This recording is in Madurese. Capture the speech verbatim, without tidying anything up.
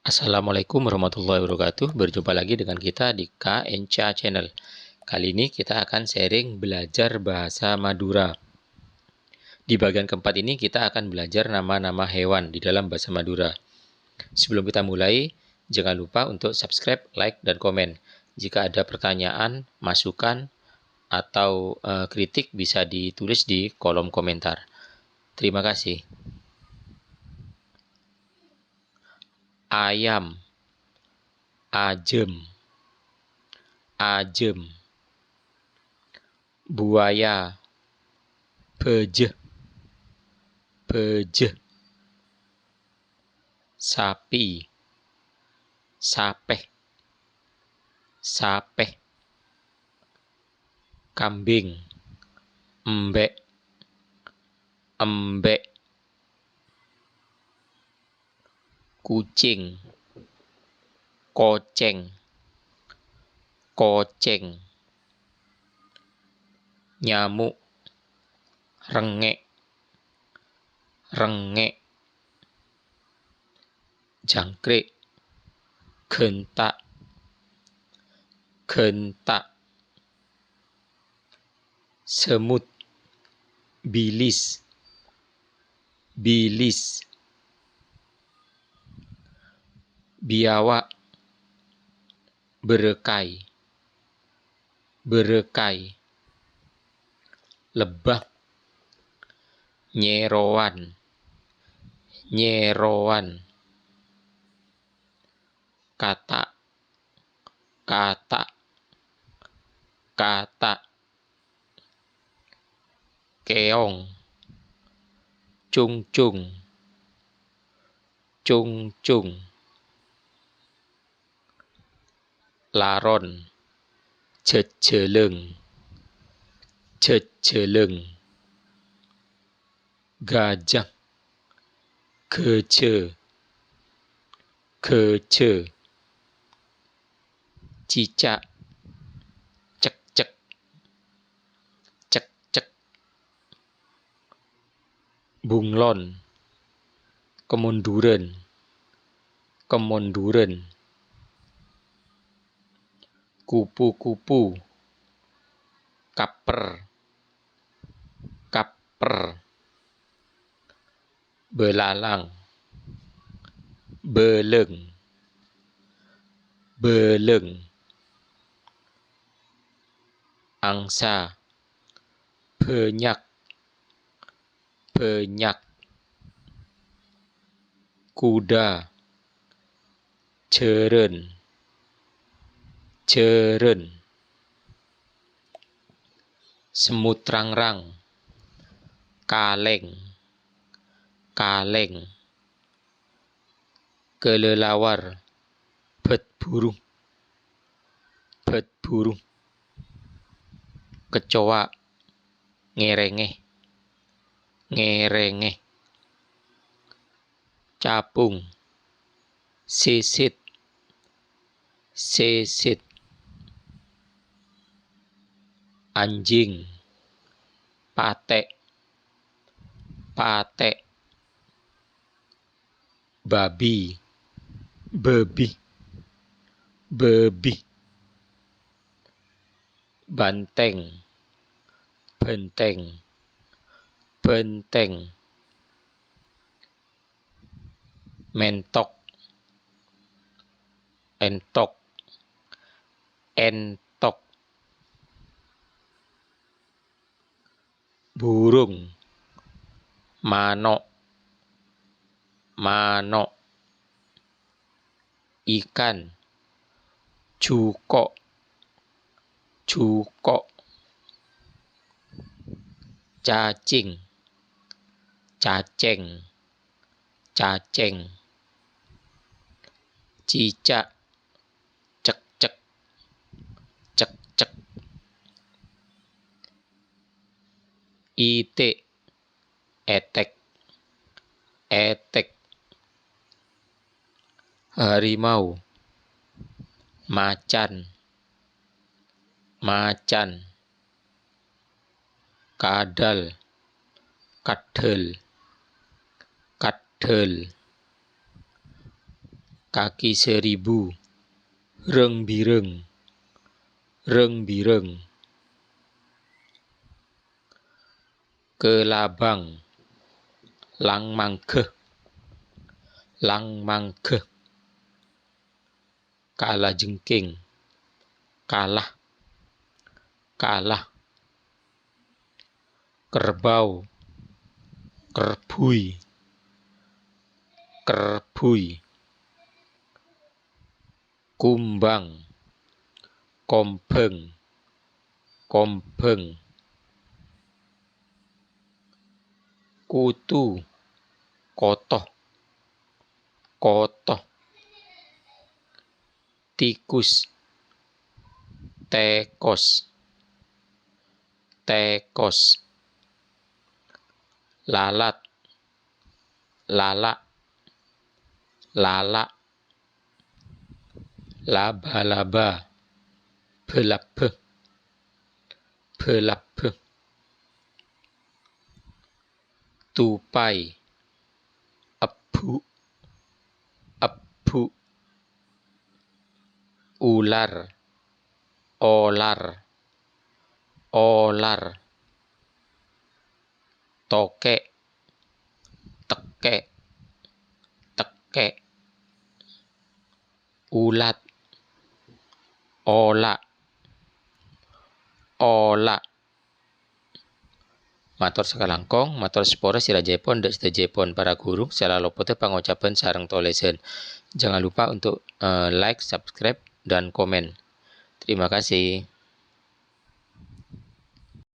Assalamualaikum warahmatullahi wabarakatuh. Berjumpa lagi dengan kita di K N C A Channel. Kali ini kita akan sharing belajar bahasa Madura. Di bagian keempat ini kita akan belajar nama-nama hewan di dalam bahasa Madura. Sebelum kita mulai, jangan lupa untuk subscribe, like, dan komen. Jika ada pertanyaan, masukan, atau, eh, kritik bisa ditulis di kolom komentar. Terima kasih. Ayam, ajâm, ajâm. Buaya, bâjâ, bâjâ. Sapi, sapè, sapè. Kambing, embè', embè'. Kucing, kocèng, kocèng. Nyamuk, rengngè', rengngè'. Jangkrik, genta', genta'. Semut, bilis, bilis. Biawak, bârâkay, bârâkay. Lebah, nyèrowan, nyèrowan. Kata', kata', kata'. Kèong, cungcung, cungcung. Laron, jhâjhâlâng, jhâjhâlâng. Gajah, ghâjâ, ghâjâ. Cicak, cekcek, cekcek. Bunglon, kemunduran, kemunduran. Kupu-kupu, kaper, kaper. Belalang, bâlâng, bâlâng. Angsa, bânnya'ak, bânnya'ak. Kuda, jhârân, jhârân. Semut rangrang, kalèng, kalèng. Kelelawar, bhât buru, bhât buru. Kecoa, ngèrèngè, ngèrèngè. Capung, sisit, sisit. Anjing, patè', patè'. Babi, bâbi, bâbi. Bantèng, bântèng, bântèng. Mèntok, èntok, èntok. Burung, mano', mano'. Ikan, jhuko', jhuko'. Cacing, cacèng, cacèng. Cicak, cekcek, cekcek. Itik, ètèk, ètèk. Harimau, macan, macan. Kadal, kadhâl, kadhâl. Kaki seribu. Reng-bireng. Reng-bireng. Kelabang. Lang-mangga. Lang-mangga. Kalajengking. Kalah. Kalah. Kerbau. Kerbui. Kerbui. Kumbang. Kombheng. Kombheng. Kutu. Koto. Koto. Tikus. Tekos. Tekos. Lalat. Lala'. Lala'. Laba-laba. Bâlâbbhâ. Bâlâbbhâ. Tupai. Ebbhu'. Ebbhu'. Ular. Olar. Olar. Tokè'. Tekè'. Tekè'. Ulat. Ola'. Ola'. Mator sakalangkong, mator sapora sè rajâèpon dâ' sadhâjâèpon para ghuru sè la lopodhâ pangocapan sareng tolèsan. Jangan lupa untuk, eh, like, subscribe, dan komen. Terima kasih.